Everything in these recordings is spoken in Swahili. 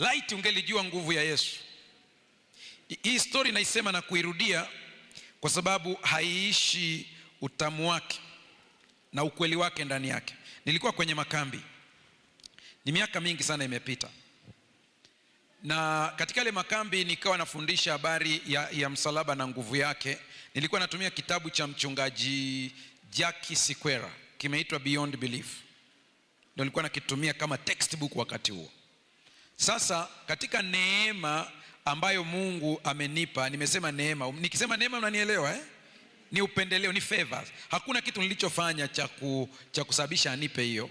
Laiti ungelijua nguvu ya Yesu. Hii story naisema na kuirudia kwa sababu haiishi utamu wake na ukweli wake ndani yake. Nilikuwa kwenye makambi, ni miaka mingi sana imepita, na katika ile makambi nikawa nafundisha habari ya msalaba na nguvu yake. Nilikuwa natumia kitabu cha mchungaji Jackie Sequeira, kimeitwa Beyond Belief, ndio nilikuwa nakitumia kama textbook wakati huo. Sasa katika neema ambayo Mungu amenipa, nimesema neema. Nikisema neema mnanielewa, eh? Ni upendeleo, ni favors. Hakuna kitu nilichofanya cha kusababisha anipe hiyo.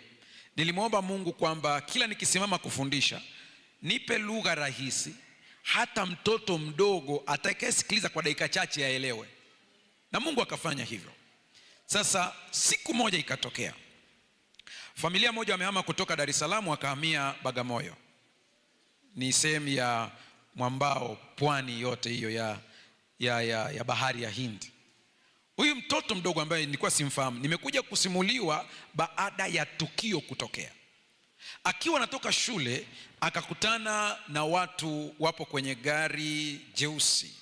Nilimwomba Mungu kwamba kila nikisimama kufundisha nipe lugha rahisi, hata mtoto mdogo atakayesikiliza kwa dakika chache aelewe, na Mungu akafanya hivyo. Sasa siku moja ikatokea familia moja wamehama kutoka Dar es Salaam wakahamia Bagamoyo, ni sehemu ya mwambao, pwani yote hiyo ya bahari ya Hindi. Huyu mtoto mdogo ambaye nilikuwa simfahamu, nimekuja kusimuliwa baada ya tukio kutokea. Akiwa anatoka shule akakutana na watu wapo kwenye gari jeusi,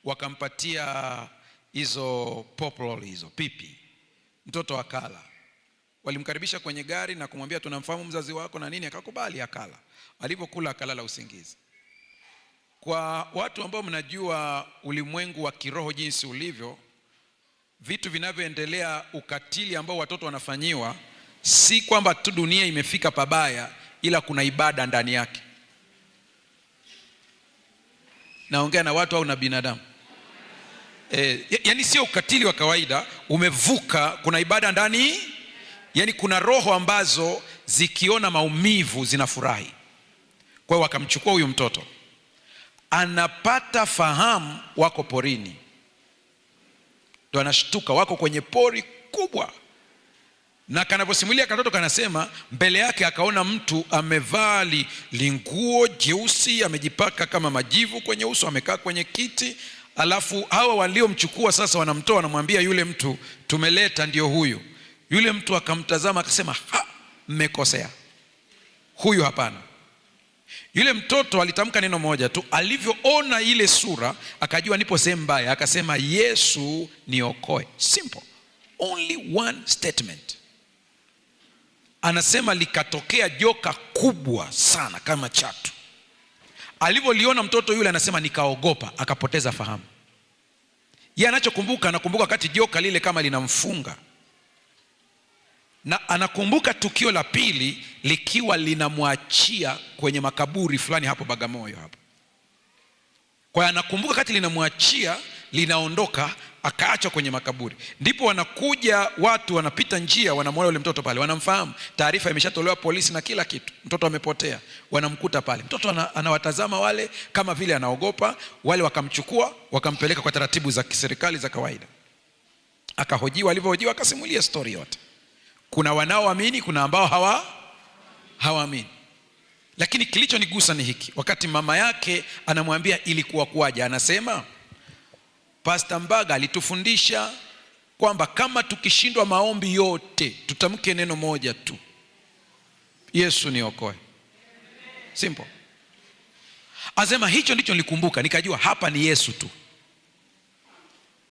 wakampatia hizo pop roll, hizo pipi, mtoto akala. Walimkaribisha kwenye gari na kumwambia tunamfahamu mzazi wako na nini, akakubali akala. Alipokula akalala usingizi. Kwa watu ambao mnajua ulimwengu wa kiroho jinsi ulivyo, vitu vinavyoendelea, ukatili ambao watoto wanafanyiwa, si kwamba tu dunia imefika pabaya, ila kuna ibada ndani yake. Naongea na watu au na binadamu? Yani sio ukatili wa kawaida, umevuka, kuna ibada ndani. Yani kuna roho ambazo zikiona maumivu zinafurahi. Kwa hiyo wakamchukua huyu mtoto, anapata fahamu, wako porini, ndo anashtuka, wako kwenye pori kubwa. Na kanavyosimulia katoto kanasema mbele yake akaona mtu amevaa linguo jeusi, amejipaka kama majivu kwenye uso, amekaa kwenye kiti. Alafu hawa waliomchukua sasa wanamtoa, wanamwambia yule mtu, tumeleta ndio huyu. Yule mtu akamtazama akasema, ha, mmekosea, huyu hapana. Yule mtoto alitamka neno moja tu, alivyoona ile sura akajua nipo sehemu mbaya, akasema Yesu niokoe. Simple, only one statement. Anasema likatokea joka kubwa sana kama chatu. Alivyoliona mtoto yule anasema nikaogopa, akapoteza fahamu. Yeye anachokumbuka, anakumbuka wakati joka lile kama linamfunga, na anakumbuka tukio la pili likiwa linamwachia kwenye makaburi fulani hapo Bagamoyo hapo. Kwa hiyo anakumbuka wakati linamwachia linaondoka, akaachwa kwenye makaburi. Ndipo wanakuja watu wanapita njia, wanamwona yule mtoto pale, wanamfahamu, taarifa imeshatolewa polisi na kila kitu, mtoto amepotea. Wanamkuta pale mtoto anawatazama wale kama vile anaogopa. Wale wakamchukua wakampeleka kwa taratibu za kiserikali za kawaida, akahojiwa. Alivyohojiwa akasimulia story yote. Kuna wanaoamini, kuna ambao hawaamini. Lakini kilichonigusa ni hiki, wakati mama yake anamwambia ilikuwa kuwaje, anasema Pastor Mbaga alitufundisha kwamba kama tukishindwa maombi yote tutamke neno moja tu, Yesu niokoe. Simple. Anasema hicho ndicho nilikumbuka, nikajua hapa ni Yesu tu.